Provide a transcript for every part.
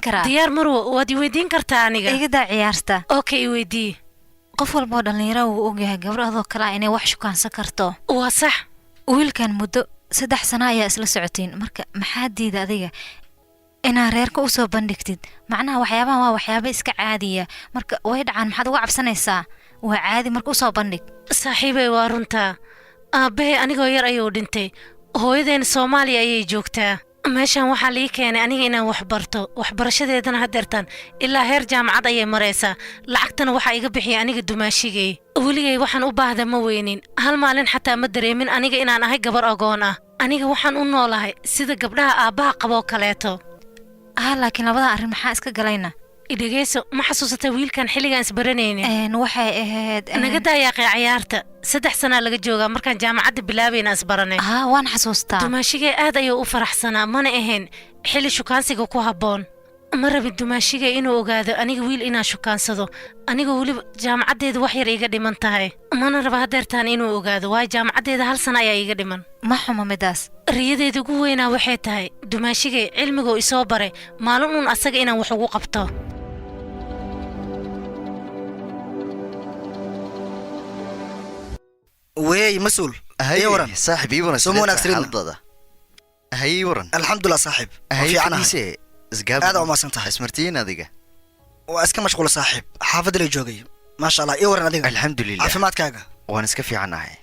Karaa? Diyaar Marwo, waad i weydiin kartaa aniga. Iga daa ciyaarta. Okay, i weydii. Qof walba oo dhallinyaro wuu ogyahay gabdho adoo kale ah inay wax shukaansan karto. Waa sax. Wiilkan muddo 3 sano ayaa isla socotiin, marka maxaa diida adiga inaad reerka usoo bandhigtid? Macnaha waxyaabahan waa waxyaaba iska caadiya, marka way dhacaan. Maxaad uga cabsanaysaa? Waa caadi, marka usoo bandhig. Saaxiibay, waa runtaa. Aabbahay anigoo yar ayuu dhintay, hooyadeena Soomaaliya ayay joogtaa. Meeshan waxaa lii keenay aniga inaan wax barto. Waxbarashadeedana haddeertaan ilaa heer jaamacad ayay maraysaa. Lacagtana waxaa iga bixiyay aniga dumaashigay. Weligay waxaan u baahda ma weynin, hal maalin xataa ma dareemin aniga inaan ahay gabar agoon ah. Aniga waxaan u noolahay sida gabdhaha aabbaha qaboo kaleeto. Ah, laakiin labada arrin maxaa iska galayna? Idhegeyso, ma xasuusataa wiilkan xilligaan isbaranaynin? Waxay ahayd Naga daayaaqay cayaarta. 3 sanaa laga joogaa markaan jaamacadda bilaabayna isbaranay. Haa, waan xasuustaa. Dumaashigay aad ayuu u faraxsanaa, mana ahayn xilli shukaansiga ku habboon. Ma rabin dumaashigay inuu ogaado aniga wiil inaan shukaansado, anigoo weliba jaamacaddeeda wax yar iiga dhiman tahay. Mana raba haddeertaan inuu ogaado, waayo jaamacaddeeda hal sana ayaa iiga dhiman. Ma xuma midaas. Riyadeeda ugu weynaa waxay tahay dumaashigay cilmigoo isoo baray maalin uun asaga inaan wax ugu qabto. Wey mas-uul. Haye. Ii waran. Saaxib, ii waran. Soo ma wanaagsanidna? Xaaladada haye, ii waran. Alxamdulilah saaxiib, waa Haye. fiicanahay. Fadhiise isgaab. Aad aa umahadsan tahay. Ismartiin adiga. Waa iska mashquula saaxiib, xaafadda lay joogay. Maasha Allah, ii waran adiga? Alxamdulilah. Caafimaadkaaga? Waan iska fiicanahay.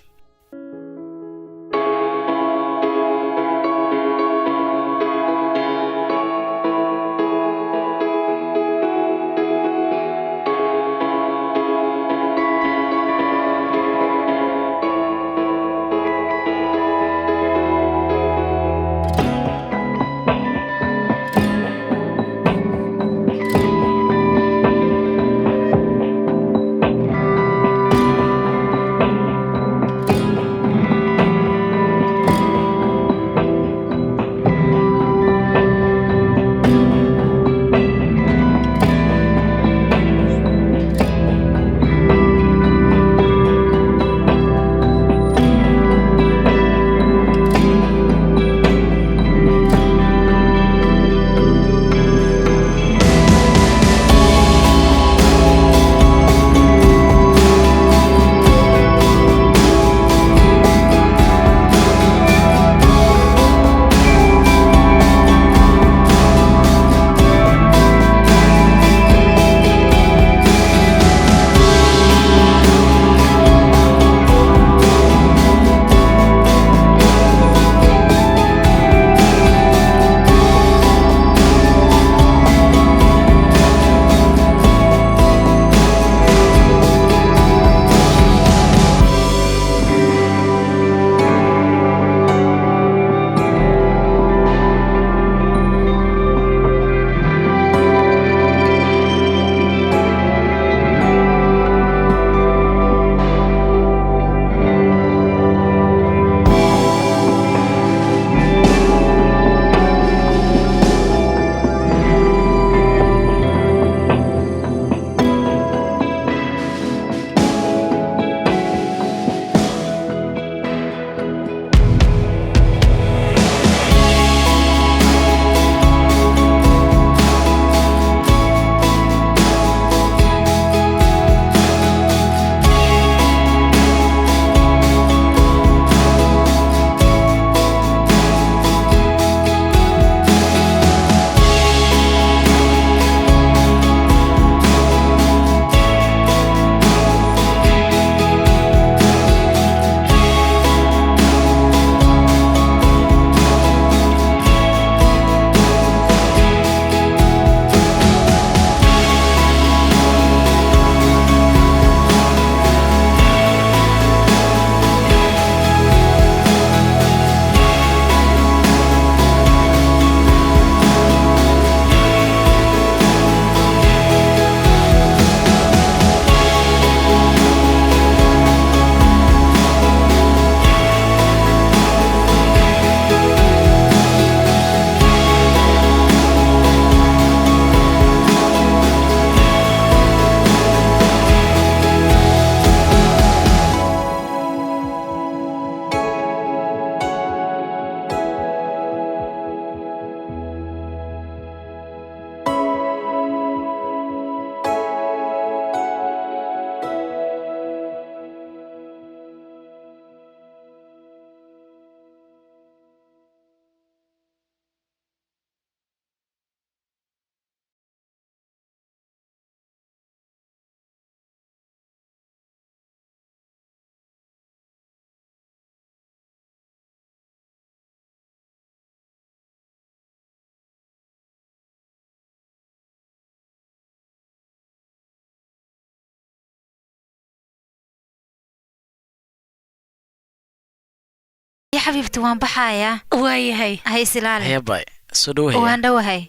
Xabiibti, waan baxayaa. Waayahay. Hay, isilaali. Haya, baay, soo dhowahaya. Waan dhowahay.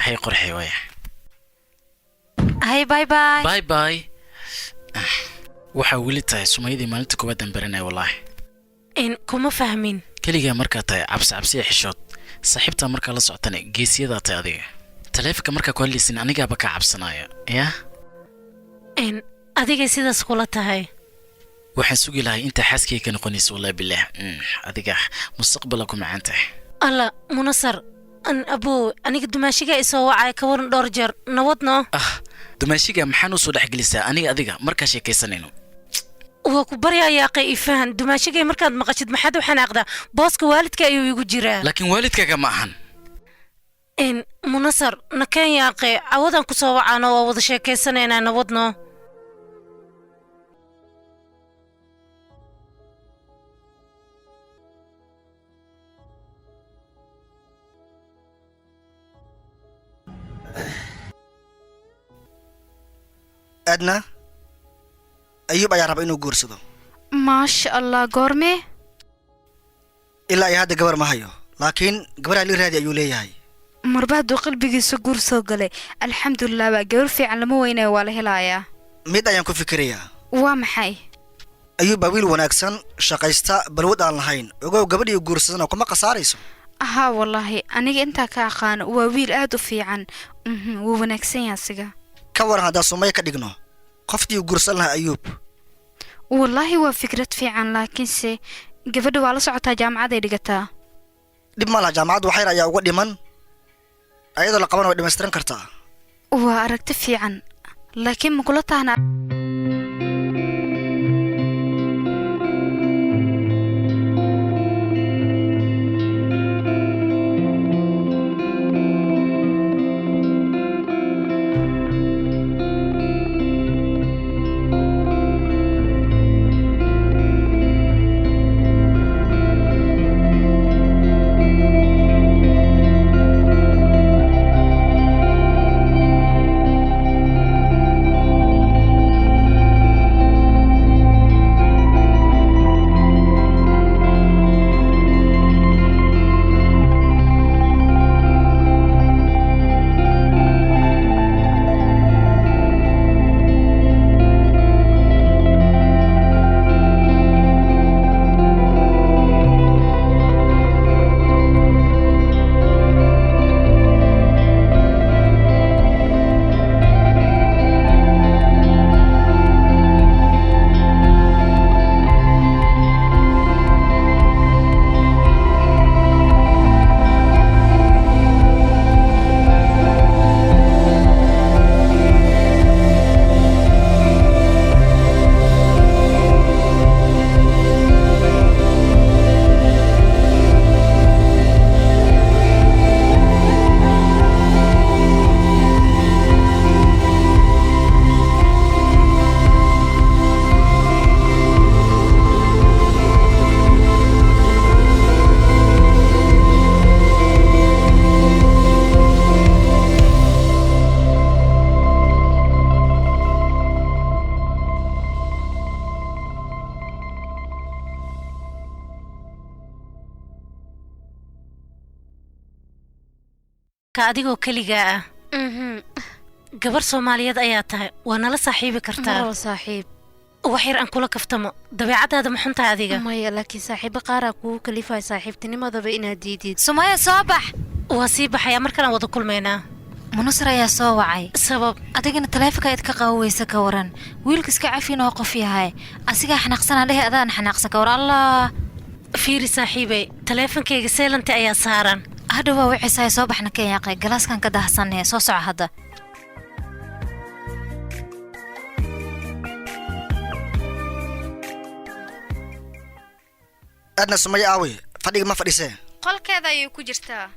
Hay, qorxay, waaya. Hay, bye bye. Bye bye. Waxaa weli tahay Sumayadii maalinta koowaad aan baranaya, wallaahi. In kuma fahmin. Keligaa markaa tahay cabsi cabsiya, xishood. Saaxiibtaa markaa la socotana geesiyadaa tahay. Adiga taleefanka markaa ku hadlaysin anigaaba kaa cabsanaya yaa. In adigay sidaas kula tahay. Waxaan sugi lahay intaa xaaskayga ka noqonaysa, wallahi bilaah. Adiga mustaqbala ku macaan tahay. Alla, Munasar an aboo, aniga dumaashigaa isoo wacaya, ka waran dhowr jeer nabadno. Ah, dumaashiga maxaan u soo dhexgelisaa aniga adiga markaa sheekaysanayno? Waa ku baryayaaqay, ifahan. Dumaashigay markaad maqashid maxaad u xanaaqdaa? Booska waalidka ayuu igu jiraa. Laakiin waalidkaaga ma ahan. In Munasar, nakeen yaaqe, cawadaan ku soo wacaano, waa wada sheekaysanaynaa, nabadno. Aadna, Ayuub ayaa raba inuu guursado. Maasha Allah, goormee? Ilaa iyo hadda gabar ma hayo, laakiin gabar ali raadi ayuu leeyahay. Marba hadduu qalbigiisa guur soo galay, alxamdulilah, baa gabar fiican lama weynayo, waa la helayaa. Mid ayaan ku fikirayaa. Waa maxay? Ayuub baa wiil wanaagsan, shaqaysta, balwad aan lahayn. Ogow, gabadhii guursadana kuma khasaarayso. Ahaa, wallaahi aniga intaa ka aqaano waa wiil aad u fiican. Wuu wanaagsan yahay asiga. Ka waran haddaan Sumaya ka dhigno qoftii guursan lahaa Ayuub? Wallaahi waa fikrad fiican, laakiinse gabadha waa la socotaa, jaamacaday dhigataa. Dhib ma laha, jaamacaddu waxyar ayaa uga dhiman. Ayadoo la qaban way dhammaystiran kartaa. Waa aragti fiican, laakiin ma kula tahna? Ka adigoo keligaa ah, gabar Soomaaliyeed ayaa tahay, waa nala saaxiibi kartaa. Marwal saaxiib. Wax yar aan kula kaftamo. Dabeecadaada ma xuntahay adiga? Maya, laakiin saaxiibo qaaraa kugu kalifaya saaxiibtinimadaba inaad diidid. Sumaya, soo bax. Waa sii baxayaa, mar kalaan wada kulmaynaa. Munasar ayaa soo wacay. Sabab? Adigana taleefanka ayd ka qabo weysa. Ka waran wiilka iska cafin oo qof yahay, asigaa xanaaqsanaa dhehe, adaan xanaaqsan, ka war Allah. Fiiri saaxiibey, taleefankayga silent ayaa saaran. Hadha waa wicisaay. Soo baxna keenyaaqay, galaaskan ka dahsanee, soo soco hadda. Aadna, Sumaya aawey? Fadhiga ma fadhisee? Qolkeeda ayay ku jirtaa.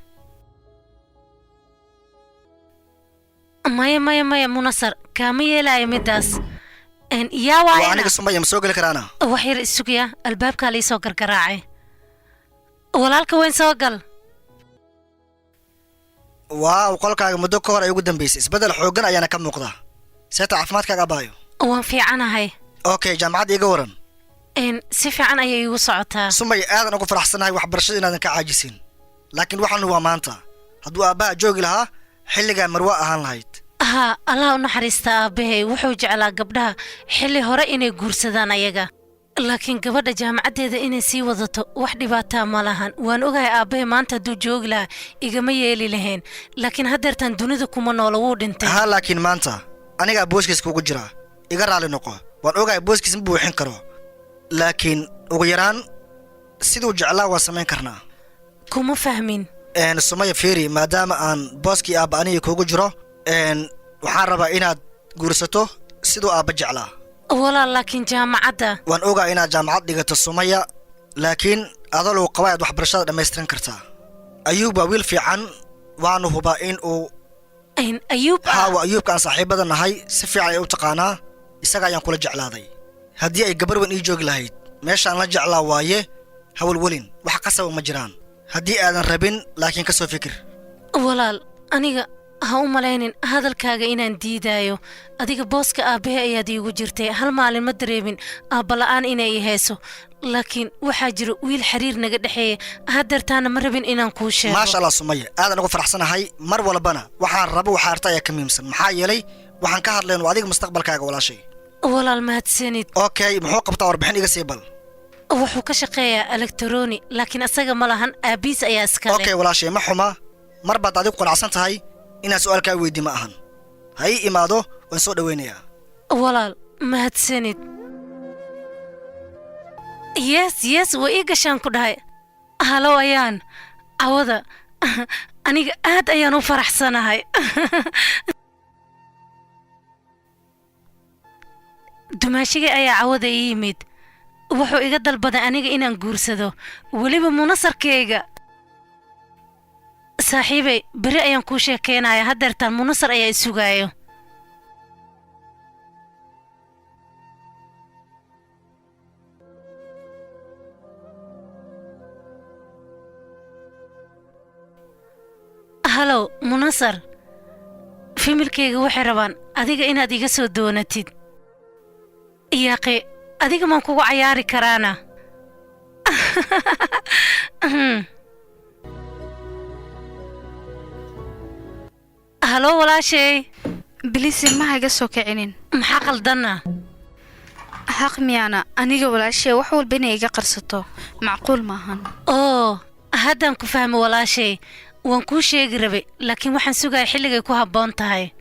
Maya, maya, maya, Munasar, kaama yeelaayo midaas. Yaa? Waa Waayana. Aniga Sumaya, ma soo geli karaana? Wax yar isugaya, albaabkaa laisoo gargaraacay. Walaalka weyn, soo gal. Waaw, qolkaaga muddo ka hor ay ugu dambaysay, isbeddel xooggan ayaana ka muuqda. Seeta caafimaadkaaga, abaayo? Waan fiicanahay. Okay, jaamacadda iga waran. Si fiican ayay igu socotaa. Sumaya, aadan ugu faraxsanahay waxbarashada inaadan ka caajisin, laakiin waxaanu waa maanta. Hadduu aabbaha joogi lahaa, xilligaa marwa ahaan lahayd. Haa, Allah u naxariista aabbahay. Wuxuu jeclaa gabdhaha xilli hore inay guursadaan ayaga, laakiin gabadha jaamacaddeeda inay sii wadato wax dhibaataa ma lahan. Waan ogahay, aabbahay maanta hadduu joogi lahaa igama yeeli lahayn, laakiin haddeertaan dunida kuma noolo, wuu dhintay. Haa, laakiin maanta anigaa booskiis kugu jira. Iga raalli noqo, waan ogahay booskiis ma buuxin karo, laakiin ugu yaraan siduu jeclaa waan samayn karnaa. Kuma fahmin. Sumaya, fiiri, maadaama aan booskii aabba aniga kugu jiro, waxaan rabaa inaad guursato siduu aabba jeclaa. Walaal, laakiin jaamacadda. Waan ogaa inaad jaamacad dhigato, Sumaya, laakiin adoo lagu qaba ayaad waxbarashada dhammaystiran kartaa. Ayuub waa wiil fiican, waanu hubaa in uu Ayuub? Haa, waa Ayuubka aan saaxiibada nahay. Si fiican ay u taqaanaa, isaga ayaan kula jeclaaday. Haddii ay gabar weyn ii joogi lahayd meeshaan la jeclaa waaye. Hawalwelin, wax qasaba ma jiraan haddii aadan rabin, laakiin ka soo fikir. Walaal, aniga ha u malaynin hadalkaaga inaan diidaayo. Adiga booska aabbahe ayaad iigu jirtay. Hal maalin ma dareemin aabbala'aan inay i hayso, laakiin waxaa jira wiil xiriir naga dhexeeya. Haddeertaana ma rabin inaan kuu sheego. Maasha Allah, Sumaya, aadan ugu faraxsanahay. Mar walbana waxaan rabo waxaa arta ayaa ka muhiimsan, maxaa yeelay waxaan ka hadlayno waa adiga mustaqbalkaaga, walaashay. Walaal, mahadsanid. Okay, muxuu qabtaa? Warbixin iga sii bal. Wuxuu ka shaqeeyaa elektaroni, laakiin asaga ma lahan, aabbiis ayaa iska leh. Okay walaashay, ma xuma. Mar baad adigu qanacsan tahay, inaan su'aalkaa weydii ma ahan. Ha ii imaado, waan soo dhowaynayaa. Walaal, mahadsanid. Yes, yes, way ii gashaan ku dhahay. Hello, ayaan cawada aniga aad ayaan u faraxsanahay. Dumaashigay ayaa cawada ii yimid. Wuxuu iga dalbaday aniga inaan guursado, weliba Munasarkayga. Saaxiibay, beri ayaan kuu sheekeynaya. Haddeertaan Munasar ayaa isugaayo. Hello Munasar, familykayga waxay rabaan adiga inaad iga soo doonatid. Yaaqe, adiga maan kugu cayaari karaana? Hello walaashay. Please, ilmaha iga soo kicinin. Maxaa qaldanna? Xaq miyaana aniga walaashay wax walba inay iga qarsato? Macquul maahan. Oo, haddaan ku fahmo walaashay. Waan kuu sheegi rabay, laakiin waxaan sugaya xilligay ku habboon tahay.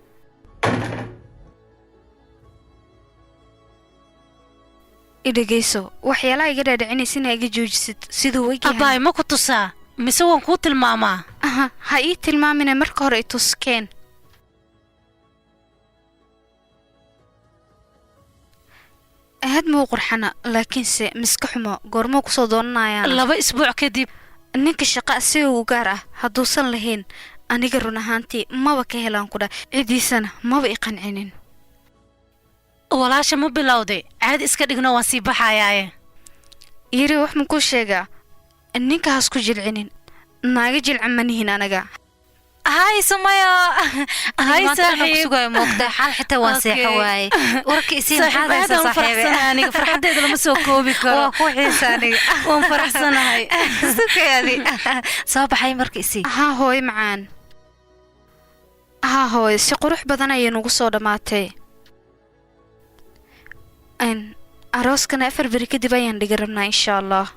Idhegayso, waxyaalaha iga dhaadhicinaysa inaa iga joojisid siduu wegyahay. Abbaay, ma ku tusaa mise waan kuu tilmaamaa? Aha, ha ii tilmaamina, marka hore i tuskeen. Aad muu qurxana, laakiinse miska xumo. Goormuu kusoo doonanayaana? 2 isbuuc kadib. Ninka shaqa asiga u gaar ah hadduusan lahayn, aniga run ahaantii maba ka helaan ku dhah. Cidiisana maba i qancinin. Walaasha, ma bilowday? Caadi iska dhigno, waan sii baxayaaye. Yiri, wax ma kuu sheegaa? Ninka has ku jilcinin, naaga jilcan ma nihin anaga. Hi Sumaya. Hi, Maanta anaa ku saaxiib. sugayo, moogtaa xaal xitaa waan seexo waaye. Warka isii, Saaxiib, maxaad aad aan haysaa u saaxiibe? faraxsanahay aniga, farxaddeeda lama soo koobi karo. Waa ku xiisa aniga. Waan faraxsanahay. Sukaadi soo baxay marka isii. Haa hooyo macaan, haa hooyo, si qurux badan ayay nugu soo dhammaatay. Arooskana 4 beri kadib ayaan dhigi rabnaa, insha Allah.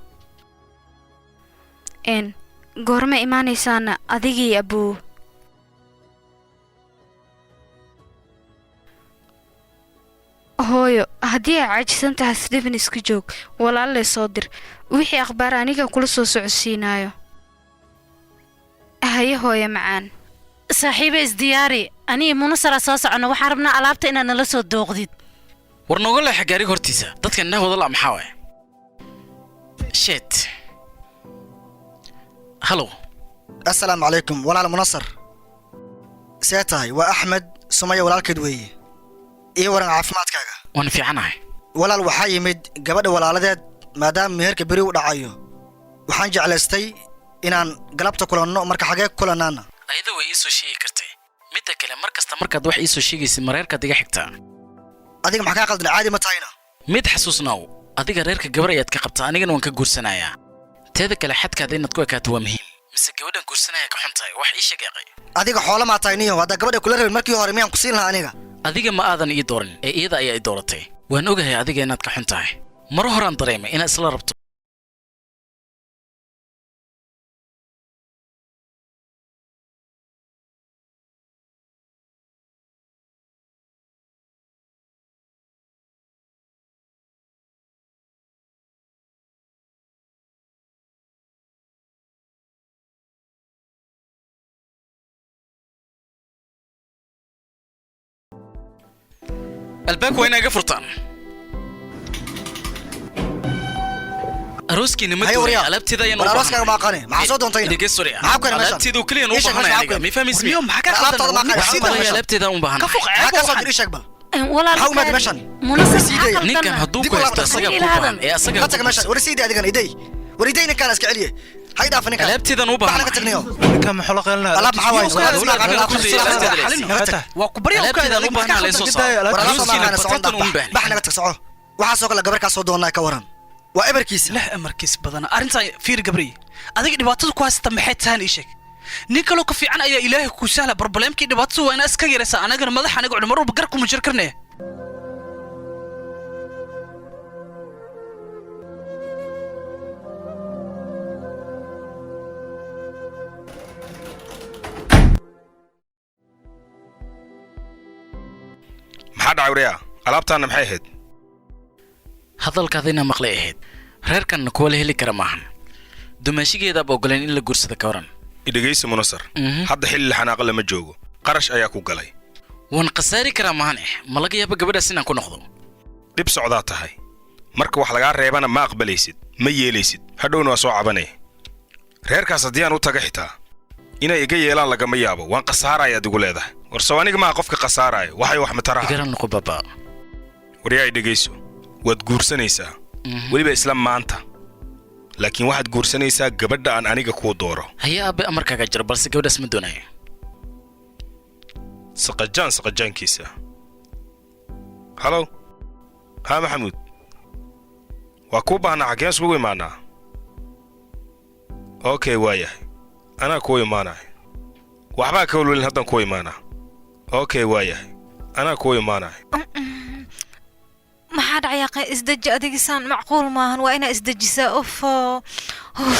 Goorma imaanaysaana adigii abuu? Hooyo, haddii ay caajisan tahay, sdhibin, iska joog. Walaalay soo dir, wixii akhbaar aniga kula soo socodsiinaayo. Haye hooyo macaan. Saaxiibe, isdiyaari. Aniga Munasara soo socono. Waxaan rabnaa alaabta inaad nala soo dooqdid. War nooga leexa gaariga hortiisa, dadka indhahooda la. Maxaa waay? Shit, hello. Assalaamu calaykum walaal Munasar, see tahay? Waa Axmed, Sumaya walaalkeed weeye. Ii waran caafimaadkaaga. Waan fiicanahay. Walaal, waxaa yimid gabadha walaaladeed. Maadaama meherka beri u dhacayo, waxaan jeclaystay inaan galabta kulanno. Marka xagee ku kulannaana? Ayada way ii soo sheegi kartay. Midda kale, mar kasta markaad wax ii soo sheegaysid, mareerkaad iga xigtaa. Adiga maxaa kaa qaldan? Caadi ma tahayna? Mid xasuusnow. Adiga reerka gabar ayaad ka qabtaa, anigana waan ka guursanayaa. Teeda kale xadkaada inaad ku ekaato waa muhiim. Mise gabadhan guursanaya ka xun tahay? Wax ii sheeg eeqay. Adiga xoola maa tahay niyo? Haddaa gabadha kula rabin markii hore, miyaan ku siin lahaa aniga? Adiga ma aadan ii doorin ee iyada ayaa ii dooratay. Waan ogahay adiga inaad ka xun tahay. Mar horaan dareemay inaad isla rabto. Albaabka waa inaa iga furtaan. Arooskiina ma Haye, doonaya. waryaa. Alaabteeda ayaan u War arooskaaga ma aqaane. Maxaa soo doontayna? Dhegeyso, sorry. Maxaa ku keenay meeshan? Alaabteeda oo keliya u Ii sheeg baahanaya meesha, aniga. maxaa Ma fahmaysid? Warniyo, maxaa ka Alaabtaada qaldan? ma aqaane. War Maxaa ku keenay Wallahi meeshan? alaabteeda u Maxaa baahanaya. ka soo dir? Ii sheeg bal. Walaal Maxaa u imaad meeshan? Munasar, Sii maxaa daya. qaldan? Ninkan hadduu Dib ku u haysto laabta. asagaa Ila kuu baahan hadal. ee asagaa Ka ku tag meeshan. guursan. War sii day adigana, iday. War iday, ninkaan iska celiye. Hay dhaafa ninkaan. Alaabteedan u Bax naga baahanaya. tagniyo. Ninkan muxuu la qeylinayaa? Alaab maxaa waaye? Alaabtiisa Alaab alaabtiisa alaab alaabtiisa alaab xalin naga maxay tag. tahay? Waa ku barya u kaada, Alaabteedan u adiga maxaa baahanaa laysoo qaldan? saaro. War alaabta ma Arooskiina aqaane, socon batatan dhaaf. uma baahni. Bax naga tag, soco. Waxaasoo kale gabar kaa soo doonaa ka waran. Waa ebarkiisa. Leh amarkiis badana arrintan. Fiir gabriy, adiga dhibaatada ku haysata maxay tahan? Ii sheeg. Nin kaloo ka fiican ayaa ilaahay ku sahla. Problemkii dhibaatadu waa inaa iska yaraysaa. Anagana madax aniga cuni mar walba gar kuma jir karnee. Maxaa dhacay, waryaa? Alaabtaanna maxay ahayd? Hadalkaada inaa maqlay ahayd. Reerkanna kuwa la heli kara maahan. Dumaashigeedaaba ogoleen in la guursada, ka waran? Idhegaysa Munasar. Hadda xilli xanaaqa lama joogo. Qarash ayaa ku galay. Waan khasaari karaa maahan eh. Ma laga yaabo gabadhaas inaan ku noqdo? Dhib socdaa tahay. Marka wax lagaa reebana ma aqbalaysid, ma yeelaysid, hadhowna waa soo cabanay. Reerkaas haddii aan u taga xitaa inay iga yeelaan lagama yaabo. Waan khasaaraya adigu leedahay. War sow aniga maaha qofka khasaaraayo waxay wax mataraha. Igaran noqo baba. Waryaa, i dhegayso. Waad guursanaysaa weliba isla maanta, laakiin waxaad guursanaysaa gabadha aan aniga kuu dooro. Haye aabe, amarkaaga jiro, balse gabadhaas ma doonayo. Saqajaan saqajaankiisa. Halow, haa Maxamuud, waa kuu baahnaa. Xaggeen isugu imaanaa? Okay, waayahay, anaa kuu imaanaya. Waxbaa ka welwelin, haddaan kuu imaanaa. Okay, waayahay, anaa kuu imaanaya. Maxaa dhacay aqay? Isdeji adigisaan macquul maahan. Waa inaa isdejisaa. Ofo, uf.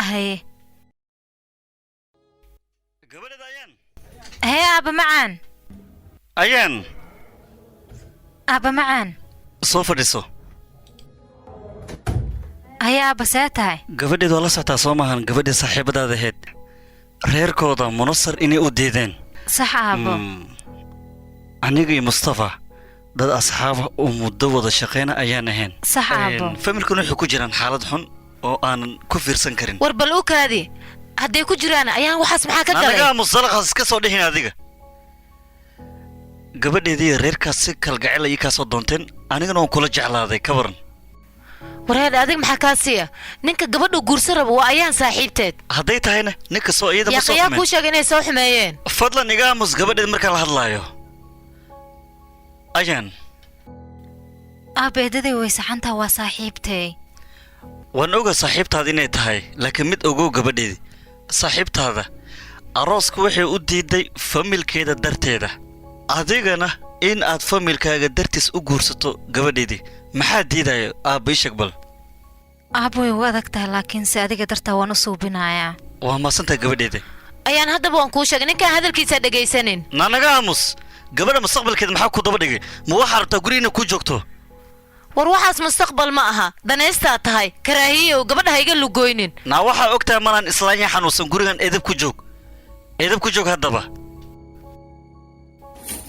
Haye. Gabadheeda Ayaan. Hee aaba macaan. Ayaan. Aaba macaan. Soo fadhiiso. Haye aaba, see tahay? Gabadheed waa la socotaa soo maahan gabadhii saaxiibadaada ahayd reerkooda Munasar inay u diideen? Sax aabo. Aniga iyo Mustafa dad asxaaba oo muddo wada shaqeyna ayaan ahayn. Sax aabo. Familkuna waxay ku jiraan xaalad xun oo aanan ku fiirsan karin. War bal u kaadi, hadday ku jiraan ayaan waxaas maxaa ka galay? Anagaa musalaqaas iska soo dhihin. Adiga gabadheedii reerkaas si kalgacel ay kaa soo doonteen, anigana waan kula jeclaaday, ka waran? Wareer, adig maxaa kaa siiya? Ninka gabadhu guursan rabo waa ayaan saaxiibteed. Hadday tahayna ninka soo iyada ma soo yaa kuu xumeen? Sheegay inay soo xumeeyeen. Fadlan iga aamus gabadheed markaan la hadlaayo, Ayaan. Aaba, eedaday way saxantaa, waa saaxiibtay. Waan oga saaxiibtaada inay tahay, laakiin mid ogow gabadheedi, saaxiibtaada arooska waxay u diiday familkeeda darteeda. Adigana in aad familkaaga dartiis u guursato gabadheedii, maxaa diidayo? Aabba, ii sheeg bal. Aaba, way u adag tahay, laakiinse adiga dartaa waan u suubinayaa. Waa maasantahay gabadheeda. Ayaan haddaba waan kuu sheegay, ninkaan hadalkiisa dhegaysanin. Naanaga aamus. Gabadha mustaqbalkeeda maxaa ku daba dhigay? Ma waxaa rabtaa guri inay ku joogto? War waxaas mustaqbal ma aha, danaystaa tahay, karaahiyow, gabadha ha iga lugoynin. Naa waxaa og tahay malaan islaanya xanuunsan gurigan. Edeb ku joog, edeb ku joog. Haddaba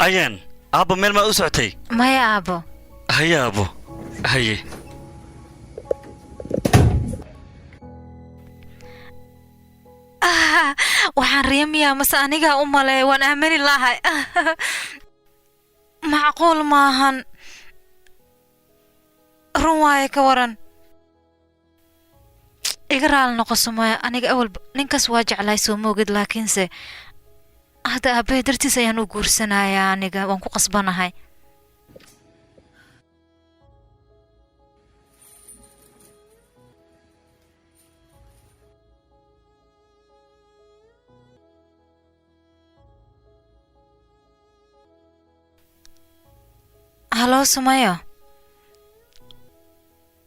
Ayaan, aabba meel maa u socotay? Maya, aabbo. Haye aabbo, haye. Waxaan riya miyaa mase anigaa u maleey? Waan aamini lahay, macquul maahan. Run waaye, ka waran? Iga raali noqo, Sumaya. Aniga awalba ninkaas waa jeclaay, soo moogid, laakiinse hadda aabbahay dartiis ayaan u guursanayaa. Aniga waan ku qasbanahay. Haloo Sumayo,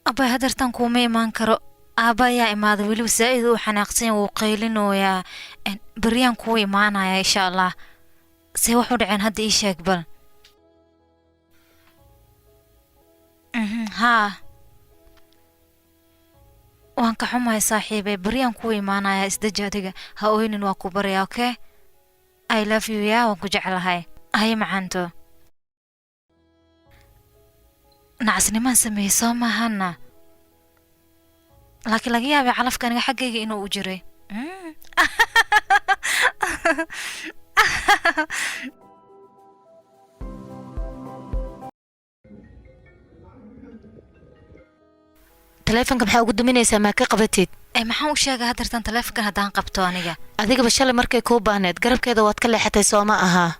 abbay, hadeertan kuuma imaan karo. Aabba ayaa imaaday, weliba saa'id uu xanaaqsan, wuu qaylinooyaa. Beryaan kuu imaanaya, insha Allah. See wax u dhaceen hadda ii sheeg bal. Haa, waan ka xumahay saaxiibey, beryaan kuu imaanaya. Isdeji adiga, ha oynin, waa ku baryaa. Okay, I love you. Yaa, waan ku jeclahay. Haye macaanto. Nacasnimaan sameeyey soo maahana, laakiin laga yaabay calafka aniga xaggayga inuu u jiray. Taleefonka maxaa ugu duminaysaa? Maa ka qabatid? Ee maxaan u sheegay haddeertan taleefonkan haddaan qabto aniga? Adigaba shalay markay kuu baahneed garabkeeda waad ka leexatay, soo ma ahaa?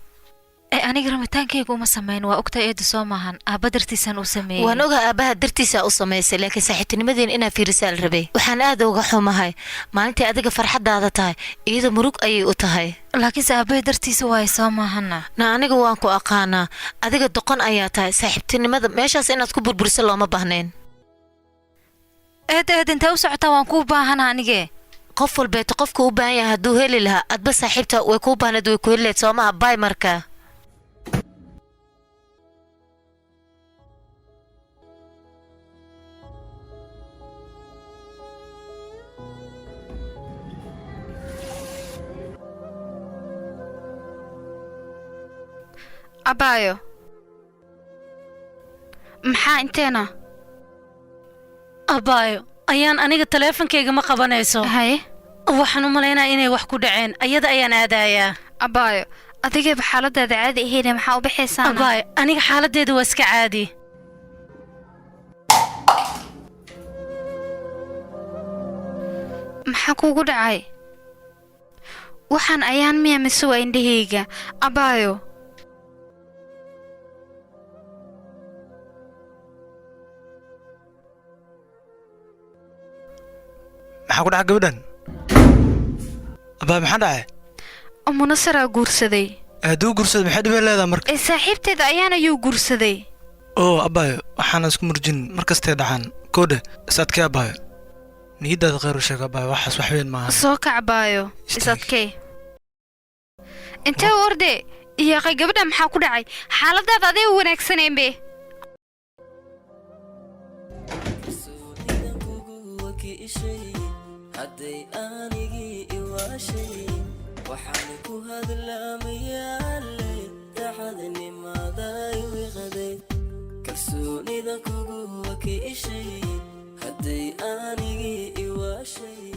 Ee aniga rabitaankayga uma samayn, waa ogtahay eedu, soo maahan? Aabba dartiisaan u sameeyey. Waan ogaa aabbaha dartiisa u samaysay, laakiin saaxiibtinimadiin inaa fiirisaa la rabay. Waxaan aad uga xumahay, maalintii adiga farxaddaada tahay iyada murug ayay u tahay. Laakiinse aabbahay dartiisa waaye, soo maahana? Na aniga waan ku aqaanaa, adiga doqon ayaa tahay. Saaxiibtinimada meeshaas inaad ku burburiso looma baahnayn. Eed, eed, intee u socotaa? Waan kuu baahana anige. Qof walbeeto qofku u baahan yahay hadduu heli lahaa, adba saaxiibta way kuu baahneed, way ku heli lahayd, soo maha? Bay marka. Abaayo, maxaa inteena? Abaayo Ayaan, aniga taleefonkayga ma qabanayso. Haye. Waxaan u malaynaya inay wax ku dhaceen, ayada ayaan aadayaa. Abaayo, adigayba xaaladaada caadi ahayne, maxaa u baxaysaana? Abaayo, aniga xaaladdeeda waa iska caadi. Maxaa kuugu dhacay? Waxaan Ayaan miya mise waa indhahayga, abaayo? Maxaa ku dhaca gabadhan, abaa? Maxaa dhacay? Munasaraa guursaday. Hadduu guursaday, maxay dhibay leedahay marka? Ee saaxiibteeda Ayaan ayuu guursaday. Oo abaayo, waxaana isku murjin, mar kastay dhacaan koodhe. Is adkee abaayo, niyaddaada khayr u sheeg abaayo, waxaas wax weyn maaha. Soo kac abaayo, is adkee. Intee u orde iyaaqay? Gabadha maxaa ku dhacay? Xaaladaada aday u wanaagsaneen be. Hadday anigii iwaashay, waxaan ku hadlaamayaale daxadnimaday wiqaday. Kalsoonida kugu wakiishay hadday anigii iwaashay.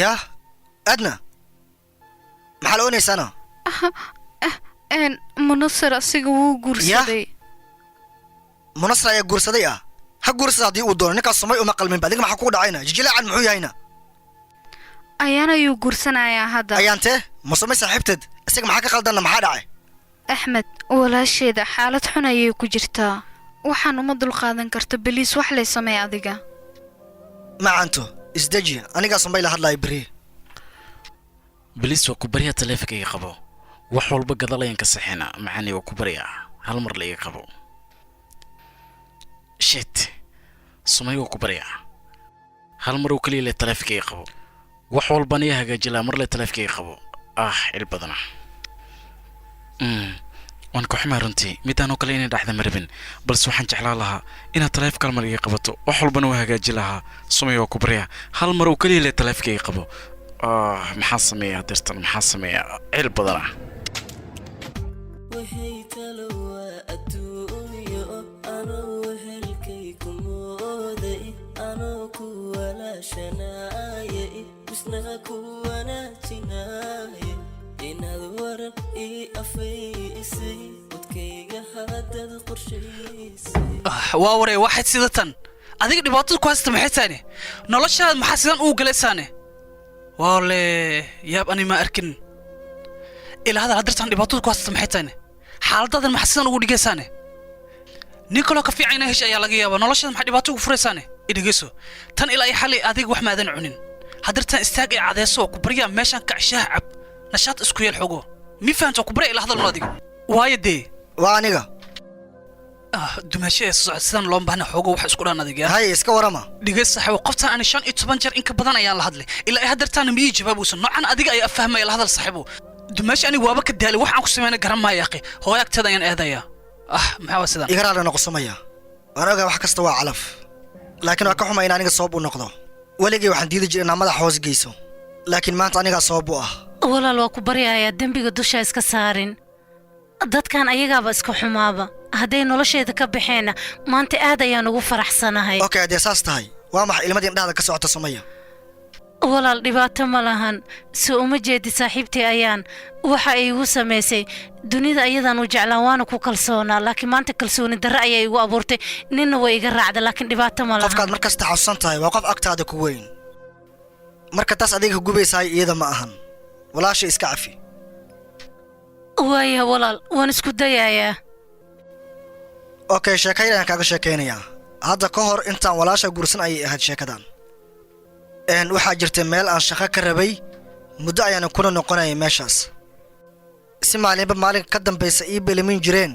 Yah, Adna, maxaa la oonaysaana? Een Munasar asiga wuu guursaday. Munasar ayaa guursaday? Ah, ha guursada haddii uu doono, ninkaas Sumay uma qalminba. Adiga maxaa kugu dhacayna? Jijilaacan muxuu yahayna? Ayaan ayuu guursanayaa hadda. Ayaantee? Ma Sumay saaxiibteed? Isaga maxaa ka qaldanna? Maxaa dhacay? Axmed, walaasheeda xaalad xun ayay ku jirtaa, waxaan uma dulqaadan karto. Beliis, wax lay sameey adiga. Macanto, isdeji, anigaa Sumay la hadlaaya beri. Beliis, waa ku baryaa, taleefanka iga qabo. Wax walba gadaal ayaan ka saxeynaa. Macaani, waa ku baryaa, hal mar la iga qabo. Shit, Sumay, waa ku baryaa, hal mar oo keliya le taleefanka iga qabo. Wax walbana iga hagaajilaa, mar le taleefanka iga qabo. Ah, il badana. Waan ku xumaa runtii, midaan oo kale inay dhacda ma rabin, balse waxaan jeclaan lahaa inaad taleefonka hal mar iga qabato, wax walbana waa hagaaji lahaa. Sumaya, waa ku baryaa, hal mar uu keliya le taleefonka iga qabo. Ah, maxaa sameeyaa dirtan? Maxaa sameeyaa? Cil badan ah. Waxay talowa adduunyo anoo wehelkay ku mooday, anoo ku walaashanaaye, misnaha ku wanaajinaaye, inaad waran ii afaysay wadkayga haddaad qorshaysay. Waa waree, waxayd sida tan adiga dhibaatada ku haysta maxay tahayne? Noloshaada maxaa sidan ugu galaysaane? Waale yaab, ani ma arkin ilaa hadal. Hadirtaan dhibaatada ku haysta maxay tahayne? Xaaladadan maxaa sidan ugu dhigaysaane? Nin kaloo ka fiican inaa hesha ayaa laga yaabaa. Noloshaada maxaa dhibaato ugu furaysaane? Idhegeyso, tan ilaa iyo xalay adiga wax maadan cunin. Hadirtaan istaag ee cadeeso oo ku baryaa, meeshaan kac, shaah cab, nashaad isku yeel xogo. Mi fahamta? Oo ku barya, ilaa hadalno adiga waayo dee. Waa aniga. Ah, dumaasho ee socod sidaan loo baahna xoogo wax isku dhan adiga. Hay, iska warama. Dhigay saaxiibo, qoftaan ani 15 jeer in ka badan ayaan la hadlay, ilaa ay haddartaana miyii jawaab uusan noocan. Adiga ayaa fahmaya, la hadal saaxiibo. Dumaasho, aniga waaba ka daalay, wax aan ku sameynay garan maayo aqi. Hooyo agteeda ayaan eedayaa. Ah, maxaa waa sidan? Iga raali noqo Sumaya, waan ogahay wax kasta waa calaf, laakiin waa ka xumay in aniga sabab u noqdo. Weligay waxaan diidi jiray inaa madaxa hoos geyso, laakiin maanta anigaa sabab u ah. Walaal, waa ku baryayaa, dembiga dusha iska saarin. Dadkan ayagaaba iska xumaaba. Hadday nolosheeda ka baxeenna, maanta aad ayaan ugu faraxsanahay. Okay, haddee saas tahay, waa maxay ilmadii indhahda ka socota, Sumaya? Walaal, dhibaato ma lahan. Soo uma jeedi saaxiibtii ayaan waxa ay igu samaysay? Dunida ayadaan u jeclaan, waana ku kalsoonaa, laakiin maanta kalsooni darre ayaa igu abuurtay. Ninna way iga raacda, laakiin dhibaato ma lahan. Qofkaad mar kasta xasuusan tahay waa qof agtaada ku weyn. Marka taas adiga ka gubaysahay iyada ma ahan. Walaasha iska cafi. Waaya walaal, waan isku dayayaa. Okay, sheeka yar ayaan kaaga sheekaynayaa. Hadda ka hor intaan walaasha guursan ayay ahayd sheekadan. Waxaa jirtay meel aan shaqo ka rabay. Muddo ayaana kuna noqonayay meeshaas, si maalinba maalinka ka dambaysa ii belimin jireen.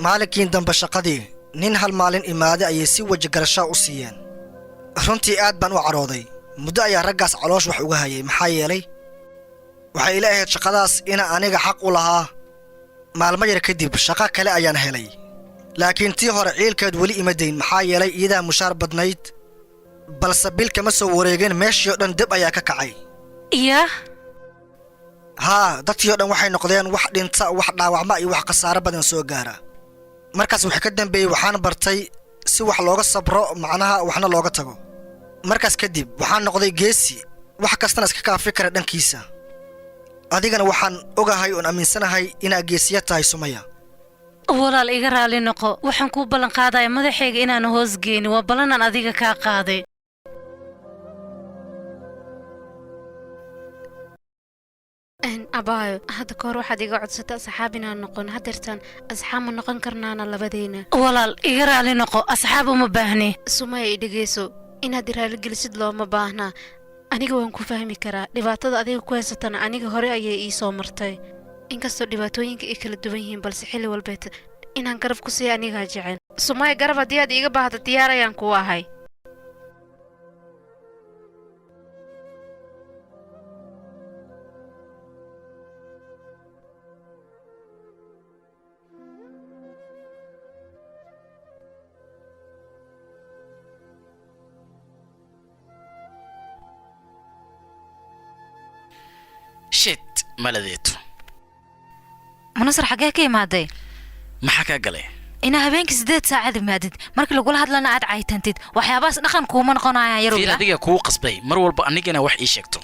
Maalinkiin dambe shaqadii nin hal maalin imaaday ayay si weji garashaa u siiyeen. Runtii aad baan u cadhooday. Muddo ayaa raggaas caloosh wax uga hayay, maxaa yeelay waxay ila ahayd shaqadaas ina aniga xaq u lahaa. Maalmo yar kadib shaqo kale ayaan helay, laakiin tii hore ciilkeed weli ima dayn, maxaa yeelay iyadaa mushaar badnayd. Balse bil kama soo wareegeen, meeshii oo dhan deb ayaa ka kacay. Yaa? Haa, dadkii oo dhan waxay noqdeen wax dhinta, wax dhaawacma iyo wax khasaaro badan soo gaara. Markaas wixii ka dambeeyey waxaan bartay si wax looga sabro, macnaha waxna looga tago. Markaas kadib waxaan noqday geesi, wax kastana iska kaafi kara dhankiisa. Adigana waxaan ogahay oon aaminsanahay inaa geesiya tahay, Sumaya. Walaal, iga raali noqo. Waxaan kuu ballan qaadaya madaxayga inaanu hoos geynin. Waa ballanaan adiga kaa qaaday. Abaayo, hadda ka hor waxaad iga codsata asxaab inaan noqon. Hadeertaan asxaab ma noqon karnaana labadeyna? Walaal, iga raali noqo, asxaab uma baahni. Sumaya, i dhegeyso. Inaad i raaligelisid looma baahnaa. Aniga waan ku fahmi karaa. Dhibaatada adiga ku haysatana aniga hore ayay ii soo martay. Inkastoo dhibaatooyinka ay kala duwan yihiin, balse xilli walbeeta inaan garab ku siiya anigaa jecel. Sumaya, garab haddii aad iiga baahdo, diyaar ayaan kuu ahay. Shit, maladeeto. Munasar, xaggee ka imaaday? Maxaa kaa galay? Inaa habeenkii 8 saacad imaadid, markii lagula hadlana aad caytantid, waxyaabahaas dhaqan kuuma noqonayaan. Fiir. Yarowga. Adiga kuu qasbay mar walba anigana wax ii sheegto.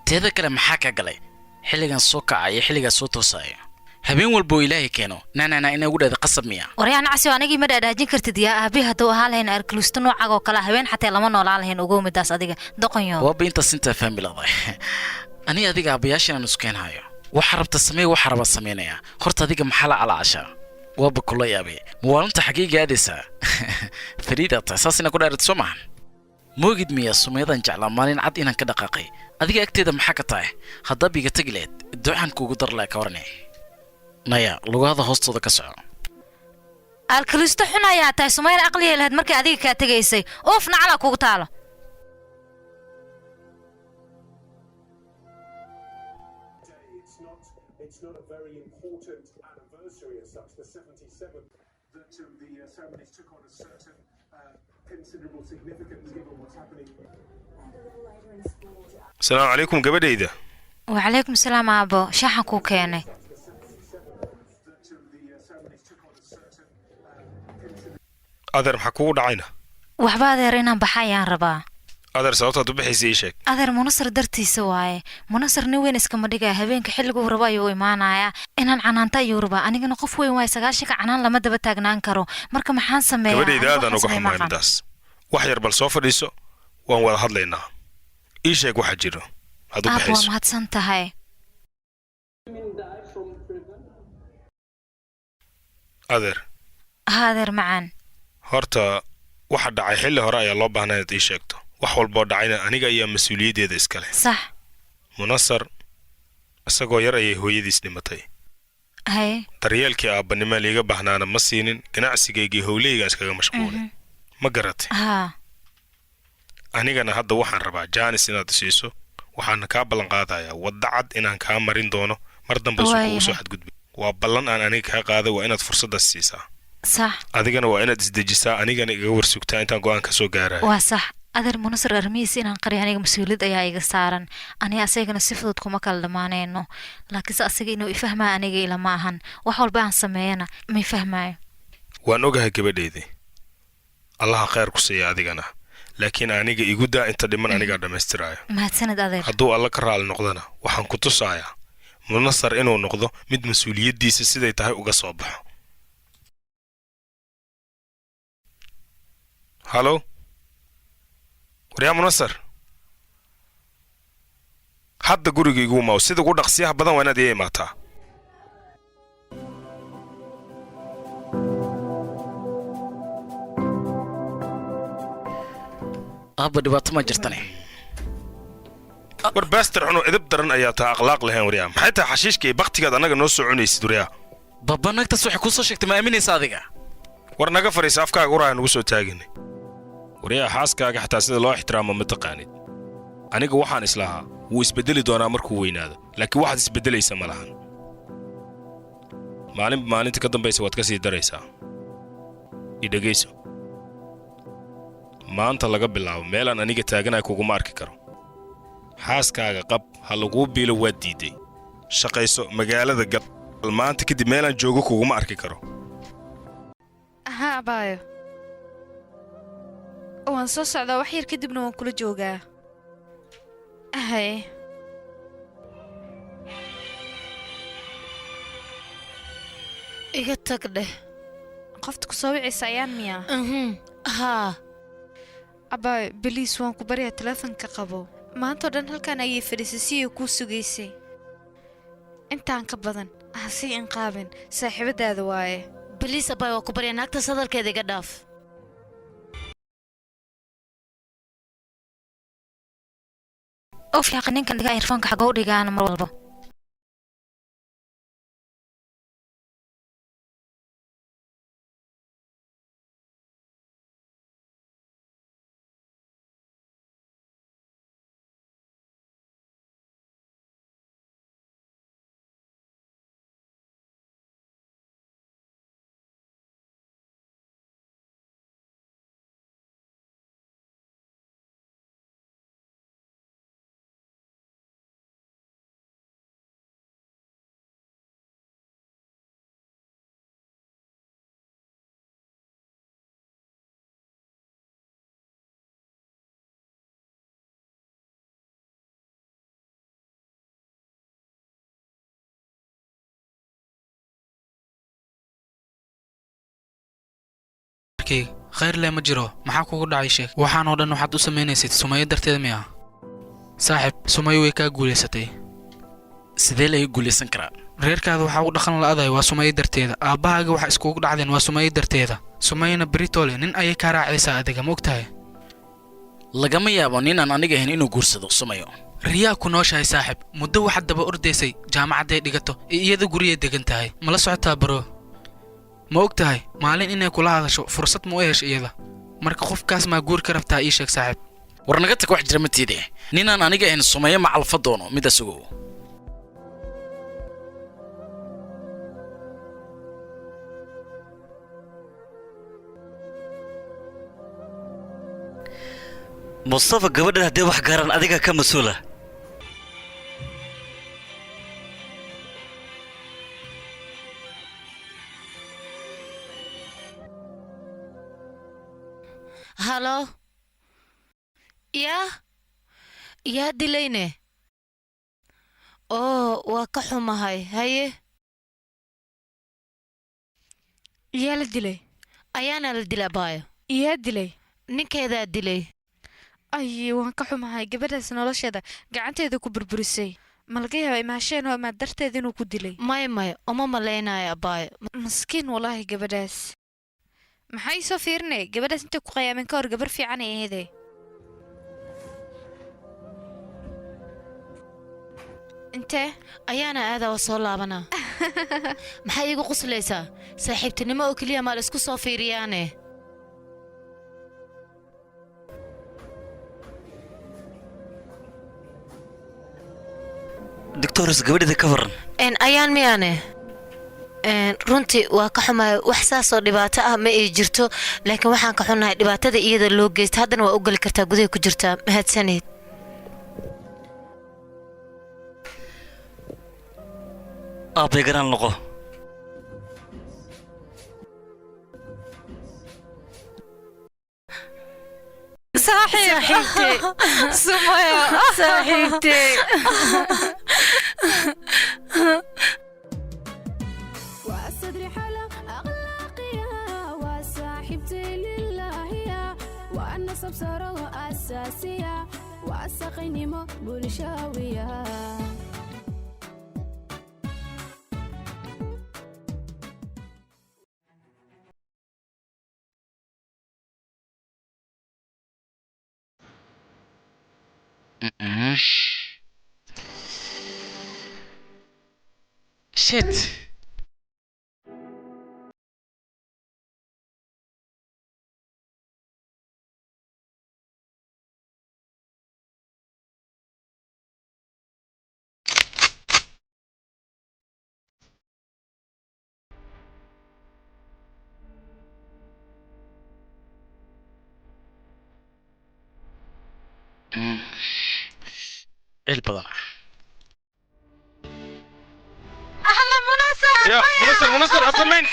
Teeda kale, maxaa kaa galay xilligan soo kaca iyo xilligaa soo toosaya? Habeen walba oo Ilaahay keeno naanana inaa ugu dhahda qasab miya? Waryaa nacsi, anigii ma dhaadhaajin kartid. Yaa aabi hadduu ahaan lahayn arkluusto noocaga oo kale, habeen xataa lama noolaan lahayn. Ogow midaas adiga, doqonyo. Waaba intaas intaa fahmi laqday. Ani adiga aabbayaashan aan isku keenhayo, waxa rabta samee, waxa raba samaynayaa. Horta adiga maxaa la calaacashaa? Waaba kula yaabay. Muwaalinta xaggee gaadaysaa? Fariidaa tahay, saas inaa ku dhaarat soo maahan. Moogid miya sumayadan jeclaa maalin cad inaan ka dhaqaaqay? Adiga agteeda maxaa ka tahay? Haddaab iga tagi lahayd, ducaan kuugu dar laha. Ka warane naya, lugahada hoostooda ka soco. Alkaluusto xun ayaa tahay. Sumayna aqligay lahayd markay adiga kaa tegaysay. Uuf, nacala kugu taalo. It's not a very important anniversary as such, the 77th, that the ceremonies took on a certain considerable significance given what's happening. Asalaamu calaykum, gabadhayda. Wacalaykum salaam, aabo. Shaaxan kuu keenay. Adeer, maxaa kugu dhacayna? Waxba adeer, inaan baxa ayaan rabaa. Adeer, sababtaad u bixaysa ii sheeg. Adeer, Munasar dartiisa waaye. Munasar nin weyn iskama dhigaya. Habeenka xilliguu rabo ayuu imaanayaa. Inaan canaanta ayuu rabaa. Anigana qof weyn waaye, 90-ka canaan lama daba taagnaan karo. Marka maxaan sameeyaa? Gabadhayda, Aniga aadaan waxaan uga sameeya xumahay ma aqaan. Midaas wax yar bal soo fadhiiso, waan wada hadlaynaa. Ii sheeg waxa jiro aad u Aab, waa bixayso. mahadsan tahay. Adeer. Ha, adeer macaan. Horta waxa dhacay xilli hore ayaa loo baahnaa inaad ii sheegto. Wax walboo dhacayna aniga ayaa mas-uuliyaddeeda iskale. Sax. Munasar isagoo yar ayay hooyadiis dhimatay. Haye. Daryeelkii aabbanimo liiga baahnaana ma siinin. Ganacsigaygii howlahaygaan iskaga mashquulay, ma garatay? Haa. Anigana hadda waxaan rabaa jaanis inaad siiso. Waxaana kaa ballan qaadayaa wadda cad inaan kaa marin doono mar dambe usan kugu soo Waayahay. xadgudbin. Waa ballan aan aniga kaa qaaday. Waa inaad fursaddaas siisaa. Sax. Adigana waa inaad isdejisaa, anigana igaga warsugtaa intaan go'aan ka soo gaarayo. Waa sax, adeer. Munasar arrimihiisa inaan qariyo aniga mas-uuliyad ayaa iga saaran. Aniga asagana si fudud kuma kala dhammaaneyno, laakiinse asaga inuu ifahmaayo aniga ilama ahan. Wax walba aan sameeyana ma ifahmaayo. Waan ogahay, gabadhaydii. Allaha khayr ku siiya adigana, laakiin aniga igu daa inta dhiman, anigaa dhammaystiraayo. Mahadsanid, adeer. Hadduu Alla ka raali noqdana, waxaan ku tusayaa Munasar inuu noqdo mid mas-uuliyaddiisa siday tahay uga soo baxo. Halo, waryaa Munasar, hadda guriga igu imaw. Sida ugu dhaqsiyaha badan waa inaad ii imaataa. Aabba, dhibaato ma jirtane. War baaster xuno, edab daran ayaa taa, akhlaaq lahayn. Waryaa, maxay tahay xashiishka iyo baktigaad annaga noo soo cunaysid, waryaa? Baba, naagtaas waxay kuu soo sheegtay ma aaminaysa adiga? War naga fadhiisa, afkaaga uraya nugu soo taagin. Waryaa, xaaskaaga xataa sida loo ixtiraamo ma taqaanid. Aniga waxaan islahaa wuu isbedeli doonaa markuu weynaado, laakiin waxaad isbeddelaysa ma lahan. Maalinba maalinta ka dambaysa waad ka sii daraysaa. I dhegayso, maanta laga bilaabo meelaan aniga taaganahay kuguma arki karo. Xaaskaaga qab, ha laguu biilo, waad diidday. Shaqayso, magaalada gal. Maanta kadib meelaan joogo kuguma arki karo. Haa abaayo, waan soo socdaa. Wax yar kadibna waan kula joogaa. Haye. Iga tag dheh. Qofta ku soo wicaysa ayaan miyaa? Haa. Abaayo, beliis, waan ku baryaa, teleefonka qabo. Maantao dhan halkan ayay fadhiisay si ay kuu sugaysay. Intaan ka badan ha sii inqaabin, saaxiibadaada waaye. Beliis abaayo, waa ku baryaa, naagtaas hadalkeeda iga dhaaf. Of yaaqi, ninkan dhigaa earphone-ka xagoo dhigaana mar walba. Arkayga khayr leh ma jiro. Maxaa kugu dhacay? Sheeg. Waxaan oo dhan waxaad u samaynaysid Sumayo darteed miya? Saaxib, Sumayo way kaa guulaysatay. Sidee laga guulaysan karaa? Reerkaada waxaa u dhaqan la'adahay waa Sumayo darteeda. Aabbahaaga waxa iskugu dhacdeen waa Sumayo darteeda. Sumayana beritole nin ayay kaa raacaysaa, adiga ma ogtahay? Lagama yaabo ninaan aniga ahayn inuu guursado Sumayo. Riyaa ku nooshahay, saaxib. Muddo waxaad daba ordaysay jaamacadday dhigato iyo iyada guriyay degan tahay. Ma la socotaa, bro? Ma og tahay maalin inay kula hadasho fursad ma u hesho iyada? Marka qofkaas maa guur ka rabtaa? Ii sheeg, saaxib. War naga tag, wax jira ma tiide. Ninaan aniga ahayn Sumayo ma calfa doono, midaas ogow. Mustafa gabadhan haddii wax gaaraan adiga ka mas-uula. Halo, yaa yaa dilayne? Oo waa ka xumahay. Haye, yaa la dilay? Ayaana la dilay abaayo. Yaa dilay? Ninkeedaa dilay. Ay, waan ka xumahay, gabadhaas nolosheeda gacanteeda ku burburisay. Ma laga yaaba imaasheen oo imaad darteed inuu ku dilay? Maya maya, uma malaynayo abaayo. Maskiin walaahi gabadhaas. Maxaa ii soo fiirinay? Gabadhaas intay ku qayaameen ka hor gabar fiican ay ahaydee. Intee? Ayaana aadaa waa soo laabanaa. Maxaa iigu quslaysaa? Saaxiibtinimo oo keliya maa la isku soo fiiriyaane. Doctores, gabadheeda ka waran? Een ayaan miyaane? Een runtii waa ka xumahay, wax saasoo dhibaato ah ma ii jirto, laakiin waxaan ka xunnahay dhibaatada iyada loo geysta. Haddana waa u geli kartaa, gudaha ku jirtaa. Mahadsaneed. Aabbay garaan noqo. Saaxiibtay. Sumaya. Saaxiibtay. وأستدري حالة أخلاقية وصاحبتي لله وأنا سبسرة أساسية وأسقيني بلشاوية. Shit. Cil badan. يا منصر منصر أصمين.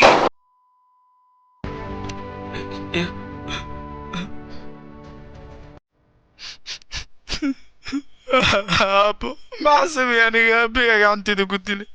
Aabbo, maxaa sameeyey aniga? Aabbiga gacanteyda ku dilay.